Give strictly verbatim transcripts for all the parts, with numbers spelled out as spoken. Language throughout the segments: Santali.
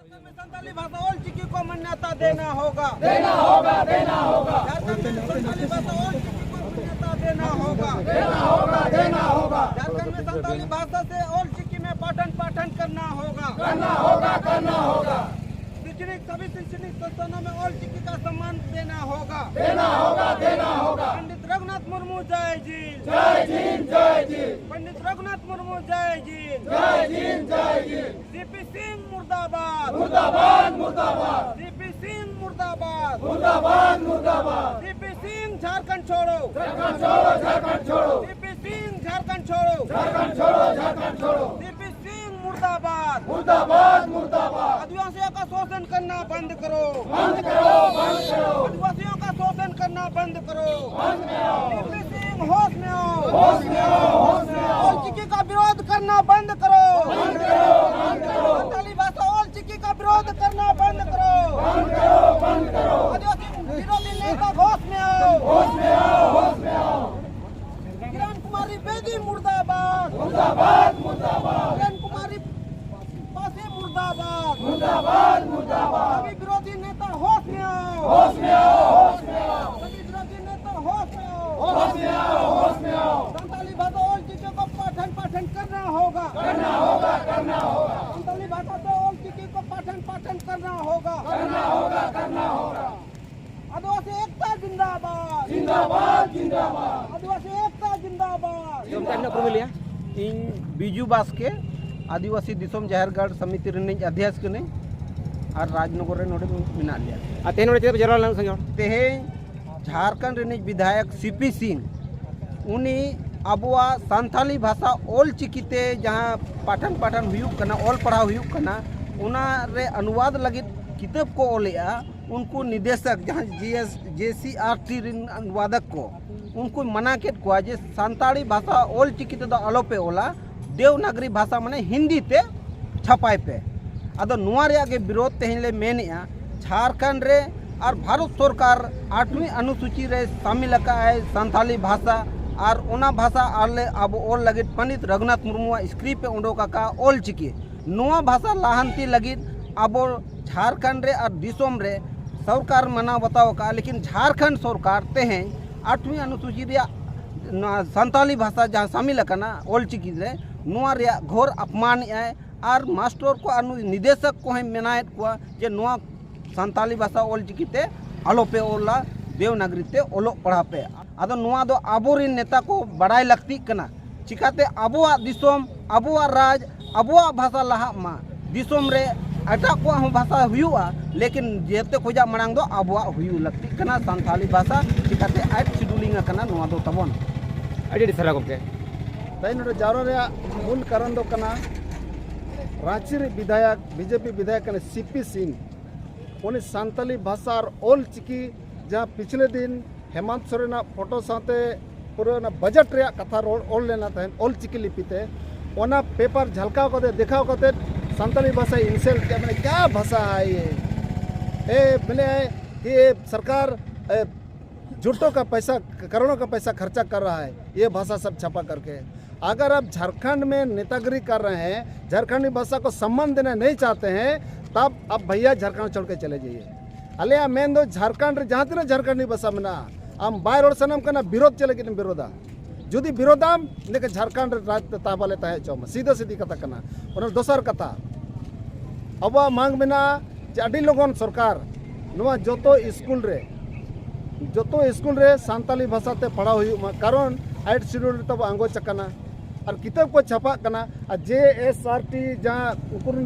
झारखंड में संताली भाषा ओल चिकी को मान्यता देना होगा। देना होगा, देना होगा। झारखंड में संताली भाषा ओल चिकी को मान्यता देना होगा। देना होगा, देना होगा। झारखंड में संताली भाषा से ओल चिकी में पाठन पाठन करना होगा। करना होगा, करना होगा। शैक्षणिक, सभी शैक्षणिक संस्थानों में ओल चिकी का सम्मान देना होगा। देना होगा, देना होगा। पंडित रघुनाथ मुर्मू जय जी। जय जी, जय जी। पंडित रघुनाथ मुर्मू जय जी। जय जी, जय जी। सीपी सिंह मुर्दाबाद। मुर्दाबाद, मुर्दाबाद। सीपी सिंह मुर्दाबाद। मुर्दाबाद, मुर्दाबाद। सीपी सिंह झारखंड छोड़ो। झारखंड छोड़ो, झारखंड छोड़ो। सीपी सिंह झारखंड छोड़ो। झारखंड छोड़ो, झारखंड छोड़ो। सीपी सिंह मुर्दाबाद। मुर्दाबाद, मुर्दाबाद। आदिवासियों का शोषण करना बंद करो। बंद करो, बंद करो। आदिवासियों का शोषण करना बंद करो। बंद करो। सीपी सिंह होश में आओ। होश में आओ, होश में आओ। ओल चिकी का विरोध करना बंद करो। बंद करो, बंद करो। संताली भाषा ओल चिकी का विरोध करना बंद करो। बंद करो, बंद करो। आदिवासी विरोधी नेता होश में आओ। होश में आओ, होश में आओ। किरण कुमारी बेदी मुर्दाबाद। मुर्दाबाद, मुर्दाबाद। किरण कुमारी पासी मुर्दाबाद। मुर्दाबाद, मुर्दाबाद। सभी विरोधी नेता होश में आओ। होश में आओ, होश में आओ। सभी विरोधी नेता होश में आओ। होश में आओ, होश में आओ। संताली भाषा ओल चिकी को पाठन पाठन करना होगा। करना होगा, करना होगा। संताली भाषा से ओल चिकी को पाठन पाठन करना होगा। करना होगा, करना होगा। आदिवासी एकता जिंदाबाद। जिंदाबाद, जिंदाबाद। आदिवासी एकता जिंदाबाद। ᱡᱚᱢ ᱛᱟᱭᱚᱢ ᱧᱚᱜ ᱠᱚ ᱞᱟᱹᱭᱟ᱾ ᱤᱧ ᱵᱤᱡᱩ ᱵᱟᱥᱠᱮ, ᱟᱹᱫᱤᱵᱟᱹᱥᱤ ᱫᱤᱥᱚᱢ ᱡᱟᱦᱮᱨ ᱜᱟᱲ ᱥᱚᱢᱤᱛᱤ ᱨᱤᱱᱤᱡ ᱚᱫᱷᱭᱚᱠᱥ ᱠᱟᱹᱱᱟᱹᱧ ᱟᱨ ᱨᱟᱡᱽᱱᱚᱜᱚᱨ ᱨᱮ ᱱᱚᱰᱮ ᱢᱮᱱᱟᱜ ᱞᱮᱭᱟ᱾ ᱟᱨ ᱛᱮᱦᱮᱧ ᱱᱚᱰᱮ ᱪᱮᱫᱟᱜ ᱯᱮ ᱡᱟᱣᱨᱟ ᱞᱮᱱᱟ ᱩᱱᱟᱹᱜ ᱥᱟᱸᱜᱮ ᱦᱚᱲ? ᱛᱮᱦᱮᱧ ᱡᱷᱟᱲᱠᱷᱚᱸᱰ ᱨᱤᱱᱤᱡ ᱵᱤᱫᱷᱟᱭᱚᱠ ᱥᱤ ᱯᱤ ᱥᱤᱝ, ᱩᱱᱤ ᱟᱵᱚᱣᱟᱜ ᱥᱟᱱᱛᱟᱞᱤ ᱵᱷᱟᱥᱟ ᱚᱞ ᱪᱤᱠᱤᱛᱮ ᱡᱟᱦᱟᱸ ᱯᱟᱴᱷᱟᱱ ᱯᱟᱴᱷᱟᱱ ᱦᱩᱭᱩᱜ ᱠᱟᱱᱟ, ᱚᱞ ᱯᱟᱲᱦᱟᱣ ᱦᱩᱭᱩᱜ ᱠᱟᱱᱟ, ᱚᱱᱟ ᱨᱮ ᱚᱱᱩᱣᱟᱫ ᱞᱟᱹᱜᱤᱫ ᱠᱤᱛᱟᱹᱵ ᱠᱚ ᱚᱞᱮᱜᱼᱟ᱾ ᱩᱱᱠᱩ ᱱᱤᱫᱮᱥᱚᱠ, ᱡᱟᱦᱟᱸ ᱡᱤ ᱮᱥ, ᱡᱮ ᱥᱤ ᱟᱨ ᱴᱤ ᱨᱤᱱ ᱚᱱᱩᱣᱟᱫᱚᱠ ᱠᱚ, ᱩᱱᱠᱩ ᱢᱟᱱᱟ ᱠᱮᱫ ᱠᱚᱣᱟ ᱡᱮ ᱥᱟᱱᱛᱟᱲᱤ ᱵᱷᱟᱥᱟ ᱚᱞ ᱪᱤᱠᱤ ᱛᱮᱫᱚ ᱟᱞᱚᱯᱮ ᱚᱞᱟ, ᱫᱮᱣᱱᱟᱜᱽᱨᱤ ᱵᱷᱟᱥᱟ ᱢᱟᱱᱮ ᱦᱤᱱᱫᱤ ᱛᱮ ᱪᱷᱟᱯᱟᱭ ᱯᱮ᱾ ᱟᱫᱚ ᱱᱚᱣᱟ ᱨᱮᱭᱟᱜ ᱜᱮ ᱵᱤᱨᱳᱫᱷ ᱛᱮᱦᱮᱧ ᱞᱮ ᱢᱮᱱᱮᱜᱼᱟ᱾ ᱡᱷᱟᱲᱠᱷᱚᱸᱰ ᱨᱮ ᱟᱨ ᱵᱷᱟᱨᱚᱛ ᱥᱚᱨᱠᱟᱨ ᱟᱴᱷᱣᱤ ᱚᱱᱩᱥᱩᱪᱤ ᱨᱮ ᱥᱟᱢᱤᱞ ᱟᱠᱟᱫ ᱟᱭ ᱥᱟᱱᱛᱟᱞᱤ ᱵᱷᱟᱥᱟ, ᱟᱨ ᱚᱱᱟ ᱵᱷᱟᱥᱟ ᱟᱞᱮ ᱟᱵᱚ ᱚᱞ ᱞᱟᱹᱜᱤᱫ ᱯᱚᱱᱰᱤᱛ ᱨᱚᱜᱷᱩᱱᱟᱛᱷ ᱢᱩᱨᱢᱩᱣᱟᱜ ᱥᱠᱨᱤᱯᱴ ᱮ ᱩᱰᱩᱠ ᱟᱠᱟᱫ ᱚᱞ ᱪᱤᱠᱤ᱾ ᱱᱚᱣᱟ ᱵᱷᱟᱥᱟ ᱞᱟᱦᱟᱱᱛᱤ ᱞᱟᱹᱜᱤᱫ ᱟᱵᱚ ᱡᱷᱟᱲᱠᱷᱚᱸᱰ ᱨᱮ ᱟᱨ ᱫᱤᱥᱚᱢ ᱨᱮ ᱥᱚᱨᱠᱟᱨ ᱢᱟᱱᱟᱣ ᱵᱟᱛᱟᱣ ᱟᱠᱟᱫᱼᱟ, ᱞᱮᱠᱤᱱ ᱡᱷᱟᱲᱠᱷᱚᱸᱰ ᱥᱚᱨᱠᱟᱨ ᱛᱮᱦᱮᱧ ᱟᱴᱷᱣᱤ ᱚᱱᱩᱥᱩᱪᱤ ᱨᱮᱭᱟᱜ ᱱᱚᱣᱟ ᱥᱟᱱᱛᱟᱞᱤ ᱵᱷᱟᱥᱟ ᱡᱟᱦᱟᱸ ᱥᱟᱢᱤᱞ ᱟᱠᱟᱱᱟ ᱚᱞᱪᱤᱠᱤ ᱨᱮ, ᱱᱚᱣᱟ ᱨᱮᱭᱟᱜ ᱜᱷᱳᱨ ᱟᱯᱢᱟᱱᱮᱫᱼᱟᱭ᱾ ᱟᱨ ᱢᱟᱥᱴᱚᱨ ᱠᱚ ᱟᱨ ᱱᱩᱭ ᱱᱤᱫᱮᱥᱚᱠ ᱠᱚᱦᱚᱸᱭ ᱢᱮᱱᱟᱭᱮᱫ ᱠᱚᱣᱟ ᱡᱮ ᱱᱚᱣᱟ ᱥᱟᱱᱛᱟᱞᱤ ᱵᱷᱟᱥᱟ ᱚᱞᱪᱤᱠᱤ ᱛᱮ ᱟᱞᱚᱯᱮ ᱚᱞᱟ, ᱫᱮᱣᱱᱟᱜᱽᱨᱤ ᱛᱮ ᱚᱞᱚᱜ ᱯᱟᱲᱦᱟᱣ ᱯᱮ᱾ ᱟᱫᱚ ᱱᱚᱣᱟ ᱫᱚ ᱟᱵᱚᱨᱮᱱ ᱱᱮᱛᱟ ᱠᱚ ᱵᱟᱲᱟᱭ ᱞᱟᱹᱠᱛᱤᱜ ᱠᱟᱱᱟ, ᱪᱤᱠᱟᱛᱮ ᱟᱵᱚᱣᱟᱜ ᱫᱤᱥᱚᱢ, ᱟᱵᱚᱣᱟᱜ ᱨᱟᱡᱽ, ᱟᱵᱚᱣᱟᱜ ᱵᱷᱟᱥᱟ ᱞᱟᱦᱟᱜ ᱢᱟ, ᱫᱤᱥᱚᱢ ᱨᱮ ᱮᱴᱟᱜ ᱠᱚᱣᱟᱜ ᱦᱚᱸ ᱵᱷᱟᱥᱟ ᱦᱩᱭᱩᱜᱼᱟ, ᱞᱮᱠᱤᱱ ᱡᱮᱛᱮ ᱠᱷᱚᱡᱟᱜ ᱢᱟᱲᱟᱝ ᱫᱚ ᱟᱵᱚᱣᱟᱜ ᱦᱩᱭᱩᱜ ᱞᱟᱹᱠᱛᱤᱜ ᱠᱟᱱᱟ᱾ ᱥᱟᱱᱛᱟᱞᱤ ᱵᱷᱟᱥᱟ ᱪᱤᱠᱟᱛᱮ ᱟᱡ ᱥᱤᱰᱩᱞᱤᱝ ᱟᱠᱟᱱᱟ, ᱱᱚᱣᱟ ᱫᱚ ᱛᱟᱵᱚᱱ᱾ ᱟᱹᱰᱤ ᱟᱹᱰᱤ ᱥᱟᱨᱦᱟᱣ ᱜᱚᱢᱠᱮ᱾ ᱛᱮᱦᱮᱧ ᱱᱚᱰᱮ ᱡᱟᱣᱨᱟ ᱨᱮᱭᱟᱜ ᱢᱩᱞ ᱠᱟᱨᱚᱱ ᱫᱚ ᱠᱟᱱᱟ, ᱨᱟᱸᱪᱤ ᱨᱮ ᱵᱤᱫᱷᱟᱭᱚᱠ, ᱵᱤᱡᱮᱯᱤ ᱵᱤᱫᱷᱟᱭᱚᱠ ᱠᱟᱱᱟᱭ ᱥᱤ ᱯᱤ ᱥᱤᱝ, ᱩᱱᱤ ᱥᱟᱱᱛᱟᱞᱤ ᱵᱷᱟᱥᱟ ᱟᱨ ᱚᱞ ᱪᱤᱠᱤ ᱡᱟᱦᱟᱸ ᱯᱤᱪᱷᱞᱮ ᱫᱤᱱ ᱦᱮᱢᱟᱱᱛ ᱥᱚᱨᱮᱱᱟᱜ ᱯᱷᱳᱴᱳ ᱥᱟᱶᱛᱮ ᱯᱩᱨᱟᱹ ᱚᱱᱟ ᱵᱟᱡᱮᱴ ᱨᱮᱭᱟᱜ ᱠᱟᱛᱷᱟ ᱨᱚᱲ ᱚᱞ ᱞᱮᱱᱟ ᱛᱟᱦᱮᱸᱫ ᱚᱞ ᱪᱤᱠᱤ ᱞᱤᱯᱤ ᱛᱮ, ᱚᱱᱟ ᱯᱮᱯᱟᱨ ᱡᱷᱟᱞᱠᱟᱣ ᱠᱟᱛᱮ ᱫᱮᱠᱷᱟᱣ ᱠᱟᱛᱮ ᱥᱟᱱᱛᱟᱞᱤ ᱵᱷᱟᱥᱟᱭ ᱤᱱᱥᱟᱞᱴ ᱠᱮᱫᱟ᱾ ᱢᱟᱱᱮ ᱠᱭᱟ ᱵᱷᱟᱥᱟ ᱦᱟᱭ ᱭᱮ? ᱮ, ᱢᱟᱱᱮ ᱠᱤ ᱥᱚᱨᱠᱟᱨ, ᱮ, झूठों का पैसा, करोड़ों का पैसा खर्चा कर रहा है ये भाषा सब छपा करके। अगर आप झारखंड में नेतागिरी कर रहे हैं, झारखंडी भाषा को सम्मान देना नहीं चाहते हैं, तब आप भैया झारखंड छोड़ के चले जाइए। ᱟᱞᱮᱭᱟᱜ ᱢᱮᱱ ᱫᱚ ᱡᱷᱟᱲᱠᱷᱚᱸᱰ ᱨᱮ ᱡᱟᱦᱟᱸ ᱛᱤᱱᱟᱹᱜ ᱡᱷᱟᱲᱠᱷᱚᱸᱰᱤ ᱵᱷᱟᱥᱟ ᱢᱮᱱᱟᱜᱼᱟ, ᱟᱢ ᱵᱟᱭ ᱨᱚᱲ ᱥᱟᱱᱟᱢ ᱠᱟᱱᱟ, ᱵᱤᱨᱳᱫ ᱪᱮᱫ ᱞᱟᱹᱜᱤᱫ ᱮᱢ ᱵᱤᱨᱳᱫᱟ? ᱡᱩᱫᱤ ᱵᱤᱨᱳᱫᱟᱢ, ᱤᱱᱟᱹᱠᱷᱟᱱ ᱡᱷᱟᱲᱠᱷᱚᱸᱰ ᱨᱮ ᱨᱟᱡᱽ ᱛᱮ ᱛᱟᱦᱮᱸ ᱵᱟᱞᱮ ᱛᱟᱦᱮᱸ ᱦᱚᱪᱚ ᱟᱢᱟ᱾ ᱥᱤᱫᱷᱟᱹ ᱥᱤᱫᱷᱤ ᱠᱟᱛᱷᱟ ᱠᱟᱱᱟ᱾ ᱚᱱᱟ ᱫᱚᱥᱟᱨ ᱠᱟᱛᱷᱟ, ᱟᱵᱚᱣᱟᱜ ᱢᱟᱝ ᱢᱮᱱᱟᱜᱼᱟ ᱡᱮ ᱟᱹᱰᱤ ᱞᱚᱜᱚᱱ ᱥᱚᱨᱠᱟᱨ ᱱᱚᱣᱟ ᱡᱚᱛᱚ ᱥᱠᱩᱞ ᱨᱮ, ᱡᱚᱛᱚ ᱥᱠᱩᱞ ᱨᱮ ᱥᱟᱱᱛᱟᱞᱤ ᱵᱷᱟᱥᱟ ᱛᱮ ᱯᱟᱲᱦᱟᱣ ᱦᱩᱭᱩᱜ ᱢᱟ, ᱠᱟᱨᱚᱱ ᱮᱭᱤᱴ ᱥᱤᱰᱩᱞ ᱨᱮ ᱛᱟᱵᱚ ᱟᱸᱜᱚᱪ ᱟᱠᱟᱱᱟ᱾ ᱟᱨ ᱠᱤᱛᱟᱹᱵ ᱠᱚ ᱪᱷᱟᱯᱟᱜ ᱠᱟᱱᱟ, ᱟᱨ ᱡᱮ ᱮᱥ ᱟᱨ ᱴᱤ ᱡᱟᱦᱟᱸ ᱩᱱᱠᱩ ᱨᱮᱱ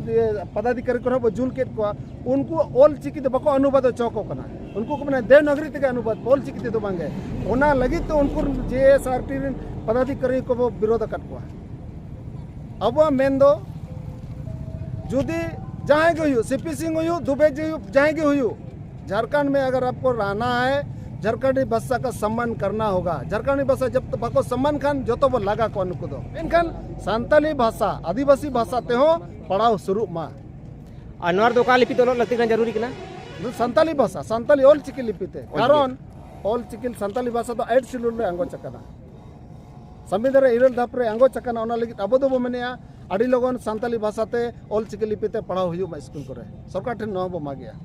ᱯᱚᱫᱟᱫᱷᱤᱠᱟᱨᱤ ᱠᱚᱨᱮ ᱵᱚ ᱡᱩᱞ ᱠᱮᱫ ᱠᱚᱣᱟ, ᱩᱱᱠᱩ ᱚᱞ ᱪᱤᱠᱤ ᱛᱮ ᱵᱟᱠᱚ ᱚᱱᱩᱵᱟᱫ ᱦᱚᱪᱚ ᱟᱠᱚ ᱠᱟᱱᱟ᱾ ᱩᱱᱠᱩ ᱠᱚ ᱢᱮᱱᱟ ᱫᱮᱵᱽᱱᱟᱜᱚᱨᱤ ᱛᱮᱜᱮ ᱚᱱᱩᱵᱟᱫ, ᱚᱞ ᱪᱤᱠᱤ ᱛᱮᱫᱚ ᱵᱟᱝᱜᱮ᱾ ᱚᱱᱟ ᱞᱟᱹᱜᱤᱫ ᱛᱮ ᱩᱱᱠᱩ ᱨᱮᱱ ᱡᱮ ᱮᱥ ᱟᱨ ᱴᱤ ᱨᱮᱱ ᱯᱚᱫᱟᱫᱷᱤᱠᱟᱨᱤ ᱠᱚᱵᱚ ᱵᱤᱨᱳᱫ ᱟᱠᱟᱫ ᱠᱚᱣᱟ᱾ ᱟᱵᱚᱣᱟᱜ ᱢᱮᱱ ᱫᱚ ᱡᱩᱫᱤ ᱡᱟᱦᱟᱸᱭ ᱜᱮ ᱦᱩᱭᱩᱜ, ᱥᱤ ᱯᱤ ᱥᱤᱝ ᱦᱩᱭᱩᱜ, ᱫᱩᱵᱮ ᱡᱤ ᱦᱩᱭᱩᱜ, ᱡᱟᱦᱟᱸᱭ ᱜᱮ ᱦᱩᱭᱩᱜ, ᱡᱷᱟᱲᱠᱷᱚᱸᱰ ᱢᱮ ᱟᱜᱟᱨ ᱟᱯᱠᱚ ᱨᱟᱦᱱᱟ ᱦᱟᱭ, ᱡᱷᱟᱲᱠᱷᱚᱸᱰᱤ ᱵᱷᱟᱥᱟ ᱠᱟ ᱥᱚᱢᱢᱟᱱ ᱠᱟᱨᱱᱟ ᱦᱳᱜᱟ᱾ ᱡᱷᱟᱲᱠᱷᱚᱸᱰᱤ ᱵᱷᱟᱥᱟ ᱡᱟᱵ ᱛᱟᱠ ᱵᱟᱠᱚ ᱥᱚᱢᱢᱟᱱ ᱠᱷᱟᱱ ᱡᱚᱛᱚ ᱵᱚ ᱞᱟᱜᱟ ᱠᱚᱣᱟ ᱱᱩᱠᱩ ᱫᱚ᱾ ᱢᱮᱱᱠᱷᱟᱱ ᱥᱟᱱᱛᱟᱞᱤ ᱵᱷᱟᱥᱟ, ᱟᱹᱫᱤᱵᱟᱹᱥᱤ ᱵᱷᱟᱥᱟ ᱛᱮᱦᱚᱸ ᱯᱟᱲᱦᱟᱣ ᱥᱩᱨᱩᱜ ᱢᱟ᱾ ᱟᱨ ᱱᱚᱣᱟ ᱨᱮᱫᱚ ᱚᱠᱟ ᱞᱤᱯᱤ ᱛᱮ ᱚᱞᱚᱜ ᱞᱟᱹᱠᱛᱤ ᱠᱟᱱᱟ? ᱡᱟᱹᱨᱩᱨᱤ ᱠᱟᱱᱟ? ᱱᱚᱣᱟ ᱥᱟᱱᱛᱟᱞᱤ ᱵᱷᱟᱥᱟ, ᱥᱟᱱᱛᱟᱞᱤ ᱚᱞ ᱪᱤᱠᱤ ᱞᱤᱯᱤ ᱛᱮ᱾ ᱚᱞ ᱪᱤᱠᱤ᱾ ᱠᱟᱨᱚᱱ ᱚᱞ ᱪᱤᱠᱤ ᱥᱟᱱᱛᱟᱞᱤ ᱵᱷᱟᱥᱟ ᱫᱚ ᱮᱭᱤᱴ ᱥᱤᱰᱩᱞ ᱨᱮ ᱟᱸᱜᱚᱪ ᱟᱠᱟᱱᱟ, ᱥᱚᱝᱵᱤᱫᱷᱟᱱ ᱨᱮ ᱤᱨᱟᱹᱞ ᱫᱷᱟᱯ ᱨᱮ ᱟᱸᱜᱚᱪ ᱟᱠᱟᱱᱟ᱾ ᱚᱱᱟ ᱞᱟᱹᱜᱤᱫ ᱟᱵᱚ ᱫᱚᱵᱚ ᱢᱮᱱᱮᱜᱼᱟ ᱟᱹᱰᱤ ᱞᱚᱜᱚᱱ ᱥᱟᱱᱛᱟᱞᱤ ᱵᱷᱟᱥᱟ ᱛᱮ ᱚᱞ ᱪᱤᱠᱤ ᱞᱤᱯᱤ ᱛᱮ ᱯᱟᱲᱦᱟᱣ ᱦᱩᱭᱩᱜ ᱢᱟ ᱥᱠᱩᱞ ᱠᱚᱨᱮ᱾ ᱥᱚᱨᱠᱟᱨ ᱴᱷᱮᱱ ᱱᱚᱣᱟ ᱵᱚ ᱢᱟᱜᱮᱜᱼᱟ᱾